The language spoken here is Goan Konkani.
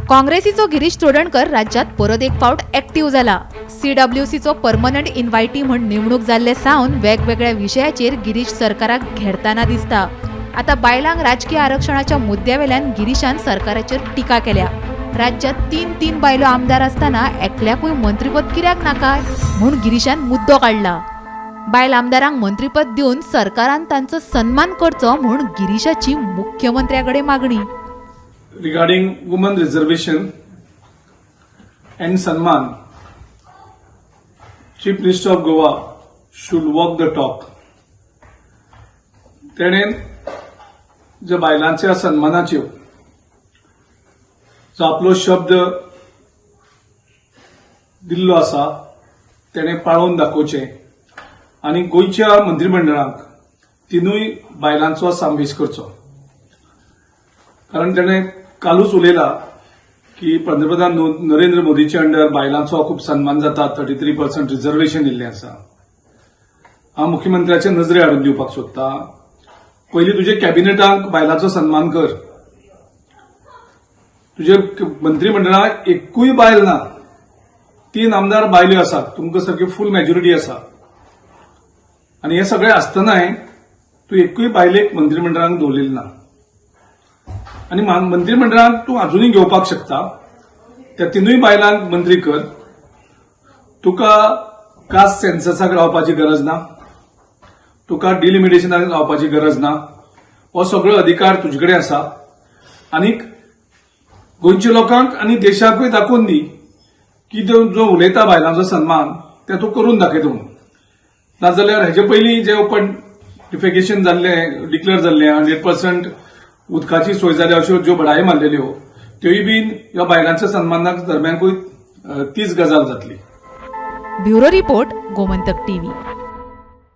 काँग्रेसीचो गिरीश चोडणकर राज्यात परत एक फावट एक्टीव जाला. सीडब्ल्यूसीचो परमनंट इन्व्हायटी म्हण नेमणूक जाल्ले सावन वेगवेगळ्या विशयाचेर गिरीश सरकाराक घेरतना दिसता. आता बायलांक राजकीय आरक्षणाच्या मुद्द्यावेल्यान गिरीशान सरकाराचेर टिका केल्या. राज्यात 3-3 बायलो आमदार आसतना एकल्याकूय मंत्रीपद कित्याक नाका म्हूण गिरीशान मुद्दो काडला. बायल आमदारांक मंत्रीपद दिवन सरकारान तांचो सन्मान करचो म्हूण गिरीशाची मुख्यमंत्र्याकडे मागणी. Regarding women reservation and Sanman, Chief Minister of Goa should walk the talk. तेणेन ज्या बायलांच्या सन्मानाच्यो जो आपलो शब्द दिल्लो आसा, तेणें पाळोवन दाखोवचें आनी गोंयच्या मंत्रीमंडळाक तिनूय बायलांचो समावेश करचो. कारण तेणें कालूच उलयला की पंतप्रधान नरेंद्र मोदीच्या अंडर बायलांचो खूब सन्मान जाता, 33% रिझर्वेशन दिल्लें आसा. हांव मुख्यमंत्र्याच्या नजरे हाडून दिवपाक सोदता, पयलीं तुजे कॅबिनेटाक बायलांचो सन्मान कर. तुजे मंत्रीमंडळाक एकूय बायल ना. तीन आमदार बायल्यो आसात. तुमकां सारकी फूल मेजॉरिटी आसा आनी हे सगळें आसतनाय तूं एकूय बायलेक मंत्रीमंडळाक दवरलेली ना. आनी मंत्रीमंडळात तूं अजुनूय घेवपाक शकता. त्या तिनूय बायलांक मंत्री कर. तुका कास्ट सेन्ससाक रावपाची गरज ना, तुका डिलिमिटेशनाक रावपाची गरज ना. हो सगळो अधिकार तुजे कडेन आसा. आनीक गोंयच्या लोकांक आनी देशाकूय दाखोवन दी की जो जो उलयता बायलांचो सन्मान, ते तूं करून दाखयता म्हणून. नाजाल्यार हेजे पयलीं जे ओपन डिफेकेशन जाल्लें, डिक्लेअर जाल्लें, 100% उदकाची सोय जाल्या अश्यो ज्यो बडायो मारलेल्यो, त्योय बीन ह्या बायलांच्या सन्मानाक दरम्यानकूय तीच गजाल जातली. Bureau report, Gomantak TV.